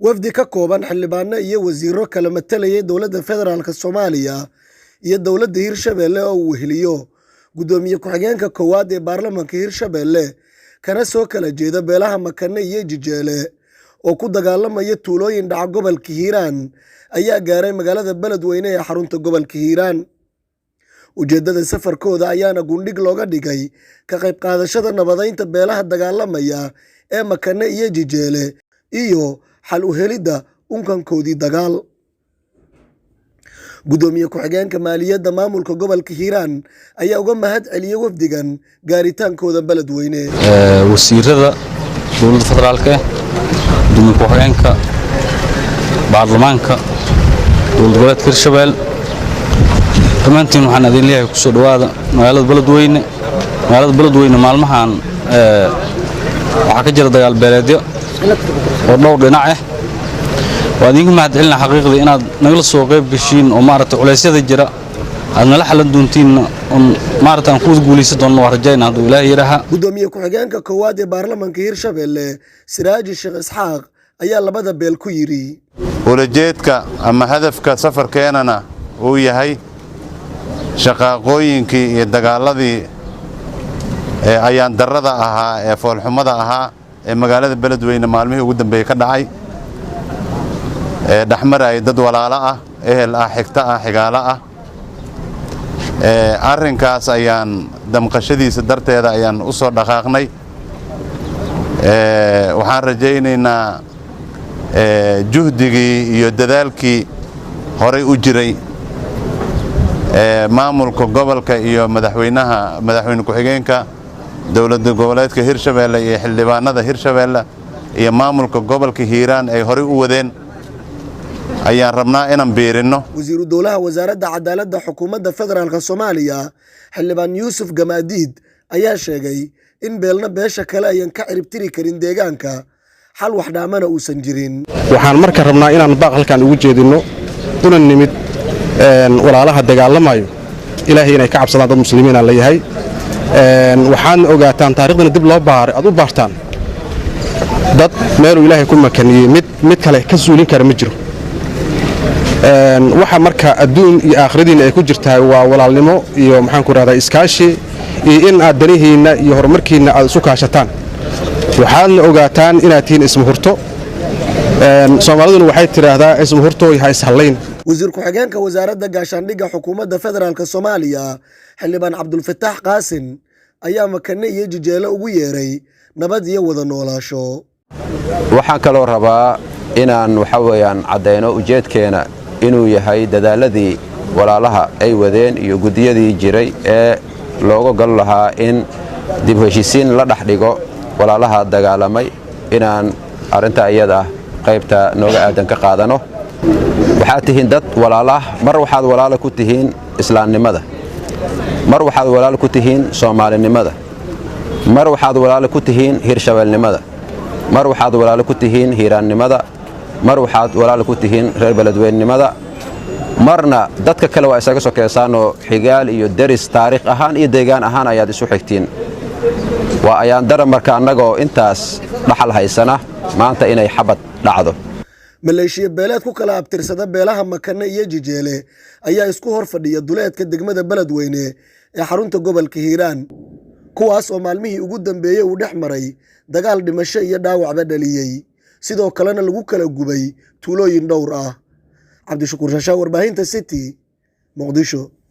Wafdi ka kooban xildhibaano iyo wasiiro kala matalayay dowladda federaalka Soomaaliya iyo dowladda Hirshabelle oo uu weheliyo gudoomiye ku-xigeenka koowaad ee baarlamaanka Hirshabelle, kana soo kala jeeda beelaha Makane iyo Jijeele oo ku dagaalamaya tuulooyin dhaca gobolka Hiiraan, ayaa gaaray magaalada Beledweyne ee xarunta gobolka Hiiraan. Ujeeddada safarkooda ayaana gundhig looga dhigay ka qayb qaadashada nabadeynta beelaha dagaalamaya ee Makane iyo Jijeele iyo xal u helidda unkankoodii dagaal. Gudoomiye ku-xigeenka maaliyadda maamulka gobolka Hiiraan ayaa uga mahad celiyey wafdigan gaaritaankooda Beledweyne. Wasiirada dowladda federaalka, gudoomiye ku-xigeenka baarlamaanka dowlad goboleedka Hirshabelle, dhammaantiin waxaan idin leeyahay kusoo dhowaada magaalada Beledweyne. Magaalada Beledweyne maalmahan waxaa ka jira dagaal beeleedyo oo dhowr dhinac ah. Waa idinku mahad celina xaqiiqdii inaad nagala soo qayb gashiin oo maaragtay culeysyada jira aad nala xalan doontiinna oon maaragtay aan ku guulaysan doonno, waa rajayna hadduu Ilaahay yidhaaha. Gudoomiye ku-xigeenka koowaad ee baarlamaanka Hirshabelle, Siraaji Sheekh Isxaaq, ayaa labada beel ku yidhi: Ulajeedka ama hadafka safarkeenana uu yahay shaqaaqooyinkii iyo dagaaladii ee ayaan darrada ahaa ee foolxumada ahaa ee magaalada Beledweyne maalmihii ugu dambeeyey ka dhacay, ee dhexmaraya dad walaalo ah, ehel ah, xigto ah, xigaalo ah. Arrinkaas ayaan damqashadiisa darteeda ayaan u soo dhaqaaqnay. Waxaan rajaynaynaa juhdigii iyo dadaalkii horay u jiray maamulka gobolka iyo madaxweynaha, madaxweyne ku-xigeenka dowladda goboleedka Hirshabeelle iyo xildhibaanada Hirshabeelle iyo maamulka gobolka Hiiraan ay horay u wadeen ayaan rabnaa inaan biirinno. Wasiiru dowlaha wasaaradda cadaaladda xukuumadda federaalka Soomaaliya, xildhibaan Yuusuf Gamaadiid, ayaa sheegay in beelna beesha kale ayan ka ciribtiri karin deegaanka, xal wax dhaamana uusan jirin. Waxaan marka rabnaa inaan baaq halkaan ugu jeedinno una nimid walaalaha dagaalamayo Ilaahay inay ka cabsadaan, dad muslimiina la yahay. Waxaadna ogaataan taarikhdana dib loo baaray aad u baartaan, dad meeluu Ilaahay ku makaniyey mid mid kale ka suulin kara ma jiro. Waxa marka adduun iyo aakhiradiinna ay ku jirtahay waa walaalnimo iyo, maxaan ku rahdaa, iskaashi iyo in aad danihiinna iyo horumarkiinna aad isu kaashataan. Waxaadna ogaataan inaad tihiin ismuhurto. Soomaaliduna waxay tidhaahdaa, "Ismuhurtooy ha ishallayn." Wasiir ku-xigeenka wasaaradda gaashaandhigga xukuumadda federaalka Soomaaliya, xildhibaan Cabdulfataax Qaasin, ayaa Makane iyo Jijeele ugu yeeray nabad iyo wada noolaasho. Waxaan kaloo rabaa inaan, waxa weeyaan, caddayno ujeedkeena inuu yahay dadaaladii walaalaha ay wadeen iyo guddiyadii jiray ee looga gol lahaa in dib u heshiisiin la dhex dhigo walaalaha dagaalamay, inaan arrintaa iyada ah qaybta nooga aadan ka qaadano. Waxaad tihiin dad walaalah. Mar waxaad walaala ku tihiin islaamnimada, mar waxaad walaala ku tihiin soomaalinimada, mar waxaad walaala ku tihiin hirshabeelnimada, mar waxaad walaalo ku tihiin hiiraannimada, mar waxaad walaala ku tihiin reer beledweynenimada, marna dadka kale waa isaga sokaysaanoo xigaal iyo deris taariikh ahaan iyo deegaan ahaan ayaad isu xigtiin. Waa ayaandara marka annagoo intaas dhaxal haysana maanta inay xabad dhacdo. Maleeshiya beeleed ku kala abtirsada beelaha Makane iyo Jijeele ayaa isku hor fadhiya duleedka degmada Beledweyne ee xarunta gobolka Hiiraan, kuwaas oo maalmihii ugu dambeeyey uu dhex maray dagaal dhimasho iyo dhaawacba dhaliyey, sidoo kalena lagu kala gubay tuulooyin dhowr ah. Cabdishakuur Shashaa, warbaahinta City, Muqdisho.